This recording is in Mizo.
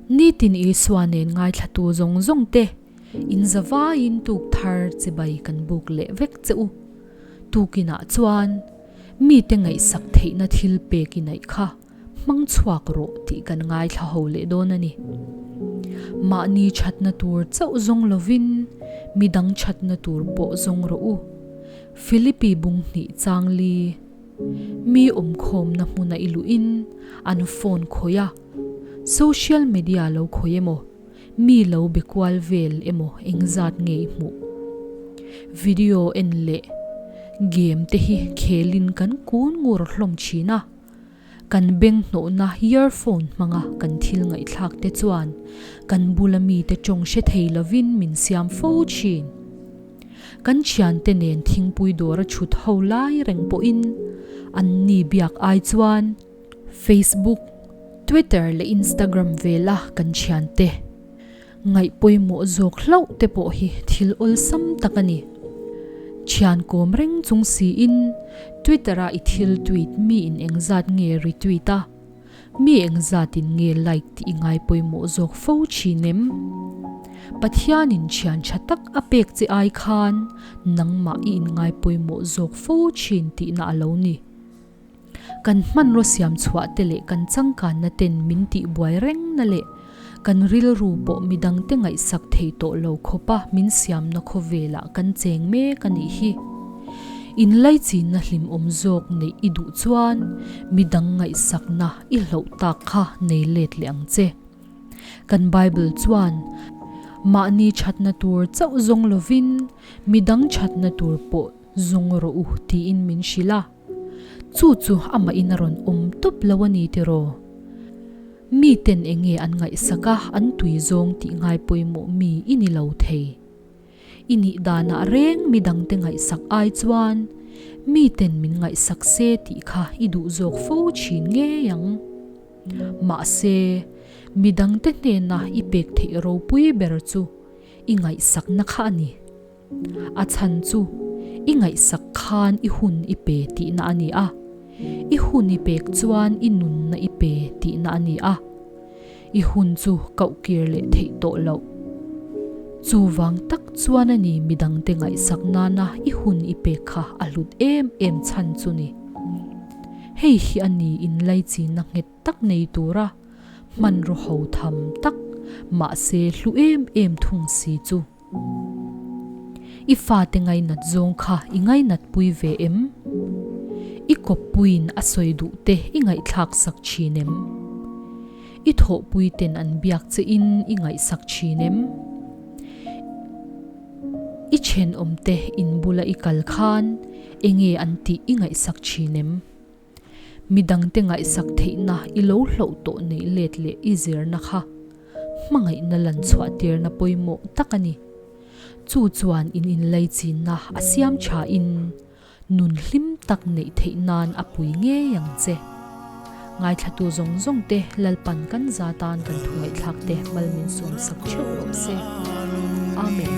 Nitin Isua nen ngaithlatu zawng zawng te in zavaiin tuk thar chibai kan buk leh vek che u. Tukinah chuan mite ngaihsak theihna thil pek i naih kha hmang chhuak rawh tih kan ngaithla ho leh dawn a ni. Mahni thatna tur chauh zawng lovin midang thatna tur pawh zawng rawh u. Philippi bung hnih chang li mi awmkhawmna hmuna i luhin an phone khawih a, social media lo khawih emaw, mi lo be kual vel emaw engzat nge i hmuh? Video en leh game te hi khelin kan kun ngur hlawm thin a. Kan beng hnawhna earphone hmanga kan thil ngaihthlak te chuan kan bula mite tawng hre thei lovin min siam fo thin. Kan thiante nen thingpui dawra chhut ho lai reng pawhin an ni biak ai chuan Facebook, Twitter leh Instagram vela kan thiante Ngaih pawimawh zawk hlauh te pawh hi thil awlsam tak a ni. Thian kawm reng chung siin Twitter-a i thil tweet mi in engzat nge retweet a, mi engzat in nge like tih i ngai pawimawh zawk fo thin em? Pathianin thian tha tak a pek che ai khan nangmah i inngai pawimawh zawk fo thin tihna a lo ni. Kan hmanraw siam chhuah te leh kan changkanna ten min tihbuai reng na leh kan rilru pawh midangte ngaihsak thei tawh lo khawpa min siamna khawvelah kan cheng mek a nih hi. Inlaichinna hlimawm zawk neih i duh chuan midang ngaihsakna i hloh tak kha nei let leh ang che. Kan Bible chuan mahni thatna tur chauh zawng lovin midang thatna tur pawh zawng rawh u tiin min hrilh a. Chu chu amahin a rawn awm tawp lo a ni tiraw? Miten eng nge an ngaihsak a, an tui zawng tih ngai pawimawh mi i ni lo thei. I nih danah reng mi dangte ngaihsak ai chuan miten min ngaihsak se tih kha i duh zawk fo thin ngei ang. Mahse, mi dangte hnena i pek theih ropui ber chu i ngaihsakna kha a ni. A chhan chu i ngaihsak khan i hun i pe tihna a ni a, i hun i pek chuan i nunna i pe tihna a ni a, i hun chu koh kir leh theih tawh loh. Chuvang tak chuan a ni midangte ngaihsak nana i hun i pek kha a hlut em em chhan chu ni. Hei hi a ni inlaichinna nghet tak nei tura hmanraw ho tham tak mahse hlu em em thung si chu. I fate ngainat zawng kha i ngainat pui ve em? I kawppuiin a sawi duh te i ngaihthlak sak thin em? I thawhpui ten an biak che in i ngaihsak thin em? I thenawm te in bula i kal khan enge an tih i ngaihsak thin em? Midangte ngaihsak theihna i lo hloh tawh neih let leh i zirna kha hmangaihna lan chhuah tirna pawimawh tak a ni. Chu chuan in inlaichinna a siam thain nun hlim tak neih theih nan a pui ngei ang che. Ngaithlatu zawng zawng te Lalpan kan za tan kan thu ngaihthlak te mal min sawm sak theuh rawh se. Amen.